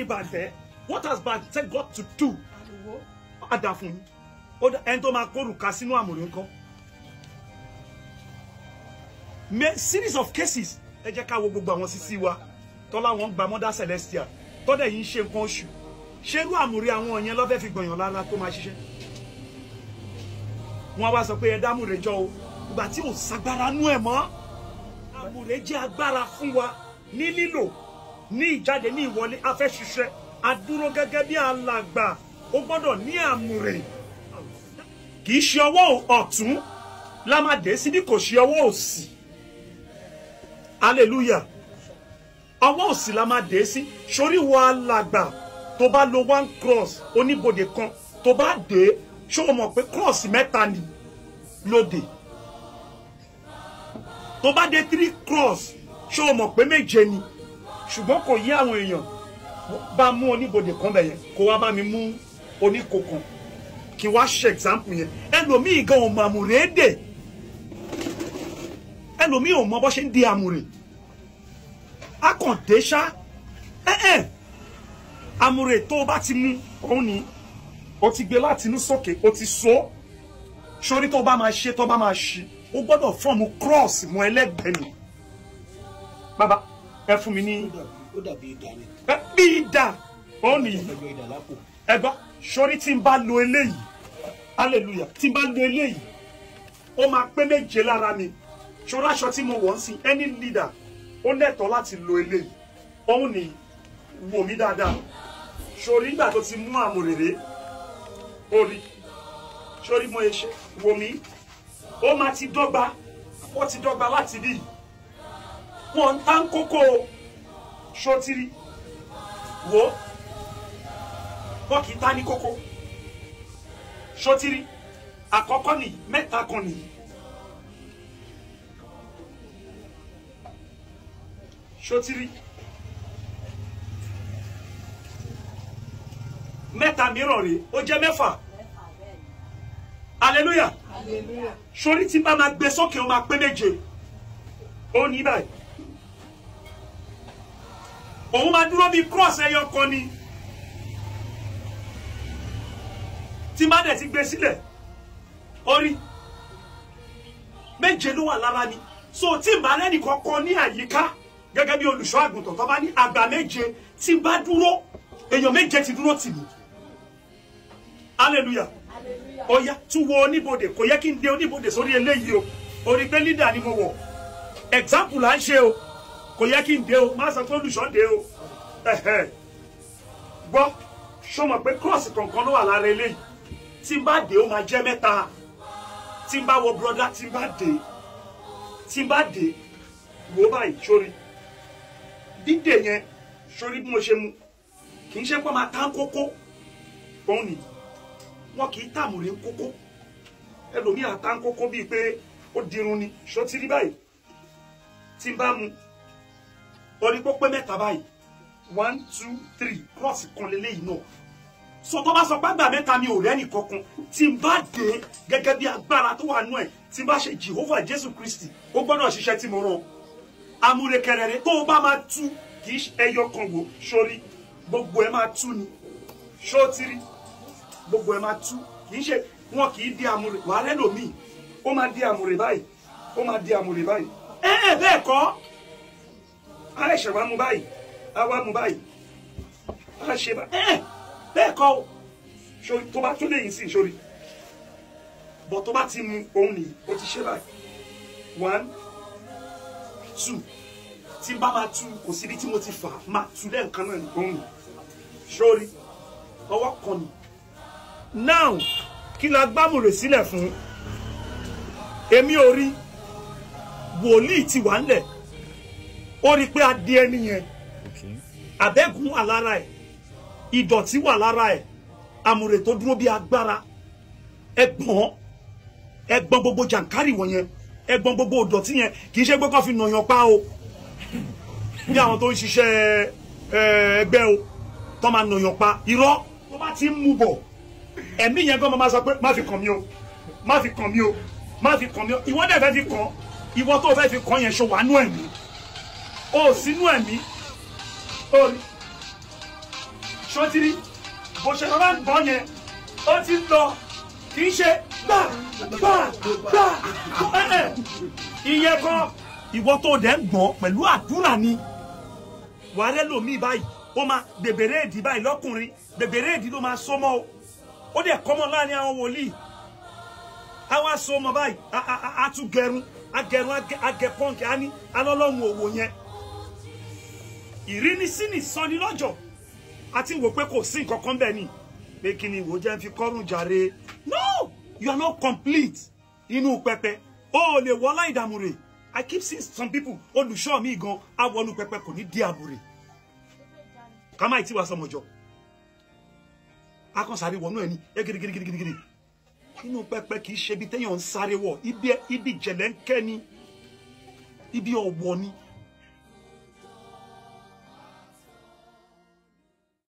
ni bàǹtẹ́? What has bàǹtẹ́ got to do? Á dà fún yín. Ẹni tó máa kórùka sínú àmùrè ńkọ́? Series of cases. Ẹ jẹ́ ká wo gbogbo àwọn sisi wa tọ́lá wọn gba Mother Celestia tọ́dẹ̀ yìí ń ṣe nǹkan oṣù. Ṣerú àmùrè àwọn yẹn ló fẹ́ fi gbọ̀nyàn lára tó máa ṣiṣẹ́? Wọ́n wá sọ pé ẹ dámùrè jọ o, ìgbà tí ò sagbára nú ẹ̀ mọ́. Àmùrè jẹ́ agbára fún wa ní lílò, ní ìjáde, ní ìwọlé. A fẹ́ ṣiṣẹ́, a dúró gẹ́gẹ́ bí alàgbà, ó gbọ́dọ̀ ní àmùrè. Kì í ṣe ọwọ́ ọ̀tún la máa dé sí bí kò ṣe ọwọ́ òsì. Hallelujah. Ọwọ́ òsì la máa dé sí. Sórí wo alàgbà tó bá lo one cross oníbodè kan tó bá dé, ṣó o mọ̀ pé cross mẹ́ta ni lóde? Tó bá dé three cross, ṣó o mọ̀ pé méje ni? Ṣùgbọ́n kò yí àwọn èèyàn. Bá mú oníbodè kan bẹ̀yẹn, kó wá bá mi mú oníkó kan kí wá ṣe example yẹn. Ẹlòmíì gan ò mọ àmùrè dè, ẹlòmíì ò mọ bó ṣe ń di àmùrè, a kàn dé ṣá. Àmùrè tó o bá ti mú òun ni o ti gbé láti inú sókè, o ti so. Sórí tó bá máa ṣe, tó bá máa ṣí, o gbọ́dọ̀ fọ́ọ̀mù cross mọ́ ẹlẹ́gbẹ̀ẹ́ ni. Bàbá ẹ fún mi ní. Ó dàbí idà ni. Ẹ bí idà ó ní. Ẹ gbọ́, sórí tí n bá lo eléyìí, hallelujah, tí n bá lo eléyìí, ó máa pé méje lára mi. Ṣọlá aṣọ tí mo wọ̀ ń sin, any leader ó lẹ́tọ̀ọ́ láti lo eléyìí. Òun ni wò mí dáadáa. Sórí nígbà tó ti mú àmùrèrè, orí sórí mo ṣe wò mí, ó máa ti dọ́gba, ó ti dọ́gba láti bí wọn ń tán kókó ṣótìrí wò wọn kì í ta ní kókó ṣótìrí. Àkọ́kọ́ nìyí, mẹ́ta kan nìyí. Ṣótìrí mẹ́ta mìíràn rèé, ó jẹ́ mẹ́fà. Hallelujah. Sórí tí bá máa gbé sókè, ó máa pé méje. Ó ní báyìí, òun máa dúró bí cross ẹyọ kan ni. Tí bá dẹ̀ ti gbé sílẹ̀, orí méje ló wà lára mi. So tí n bá rẹ́nì kankan ní àyíká gẹ́gẹ́ bí olùṣọ́ àgùntàn tó bá ní àgbà méje, tí n bá dúró, èèyàn méje ti dúró tì mí. Hallelujah. Ó yá, tún wo oníbodè. Kò yẹ kí n dé oníbodè sórí eléyìí o. Orí pé leader ni mo wọ̀, example là ń ṣe o. Kò yẹ kí n dé o, má sọ pé olùṣọ́ dé o. Gbọ́, ṣó mọ̀ pé cross kankan ló wà lára eléyìí? Tí n bá dé, ó máa jẹ́ mẹ́ta. Tí n bá wọ brother, tí n bá dé, tí n bá dé, wò báyìí. Sórí dídè yẹn, sórí bí mo ṣe mu, kì í ṣe pé máa tán kókó. Òun ni wọn kì í tàmùrè kókó. Ẹlòmíì àtàn kókó bíi pé ó dirun ni. Ṣó ti rí báyìí? Tí n bá mu, orí pópé mẹ́ta báyìí, 1 2 3, cross kan lélẹ́yìí náà. So tó bá sọ pé àgbà mẹ́ta mi ò rẹ́nì kankan, tí n bá dé gẹ́gẹ́ bí agbára tó wà nú ẹ̀, tí n bá ṣe Jehovah Jésù Kristi, ó gbọ́dọ̀ ṣiṣẹ́ tí mo rán. Àmùrè kẹrẹrẹ tó o bá máa tú, kì í ẹyọ kan wò. Sórí gbogbo ẹ máa tú ni. Ṣó ti rí? Gbogbo ẹ máa tú. Kì í ṣe wọn kì í di àmùrè. Wà á rẹ́lòmíì, ó máa di àmùrè báyìí, ó máa di àmùrè báyìí. Ẹ bẹ́ẹ̀ kọ́, a ṣẹ̀ wá mú báyìí, a wá mú báyìí, a ṣe báyìí. Bẹ́ẹ̀ kọ́ o. Sórí tó bá tó léyìn sí sórí, bọ̀ tó bá ti mu òun nìyí, ó ti ṣe báyìí. 1 2, tí n bá máa tú, kò síbi tí mo ti fà, máa tú lẹ́ẹ̀kan náà ní òun nìyí. Sórí ọwọ́ kan ni. Now, kí la gbámùrè sílẹ̀ fún? Èmi ò rí wòlíì ti wà ńlẹ̀, ó rí pé a di ẹni yẹn, àbẹ́gun wà lára ẹ̀, ìdọ̀tí wà lára ẹ̀, àmùrè tó dúró bí agbára. Ẹ̀gbọ́n, ẹ̀gbọ́n gbogbo jàǹkárì wọ̀nyẹn, ẹ̀gbọ́n gbogbo ìdọ̀tí yẹn. Kì í ṣe pé kó fi nàyàn pa o, bí àwọn tó ń ṣiṣẹ́ ẹgbẹ́ o tó máa nàyàn pa. Irọ́, tó bá ti ń mú bọ̀, ẹ̀mí yẹn gan máa sọ pé má fi kàn mí o, má fi kàn mí o, má fi kàn mí o. Ìwọ dẹ̀ fẹ́ fi kàn, ìwọ tó fẹ́ fi kàn yẹn, ṣo wà nú ẹ̀mí? O sínú ẹ̀mí. Orí Ṣọtiri bó ṣe rọra ń gbọ́n yẹn, ó ti ń lọ, kì í ṣe gbà gbà gbà. Ìyẹn kan ìwọ tó dẹ̀ ń gbọ́n pẹ̀lú àdúrà ni. Wàá rẹ́ lòmíì báyìí, ó máa bèbèrè èdì báyìí lọ́kùnrin, bèbèrè èdì ló máa so mọ́ o. Ó dẹ̀ kọ́mọ láàrin àwọn wòlíì, àwọn aṣọ ọmọ báyìí, á tún gẹrun, á gẹrun, á gẹ pọ́ǹkì, á ní alọ́lọ́run òwò yẹn. Ìrínisí ni sọni lọ́jọ́. A ti ń wò pé kò sí nǹkan kan bẹ́ẹ̀ ni, pé kí ni ìwò jẹ́ ń fi kọ́rùn jàre. No, you are not complete. Inú pẹpẹ o ò lè wọ́ láì dààmú rè. I keep seeing some people, olùṣọ́ mi gan awọnú pẹpẹ kò ní dí àmúrè. Ká má tí wàá sọmọjọ, a kàn sáré wọnú ẹ ní ẹ gidigidigidigidi. Inú pẹpẹ kì í ṣe ibi téèyàn ń sáré wọ, ibi jẹlẹńkẹ́ ni, ibi ọ̀wọ̀ ni.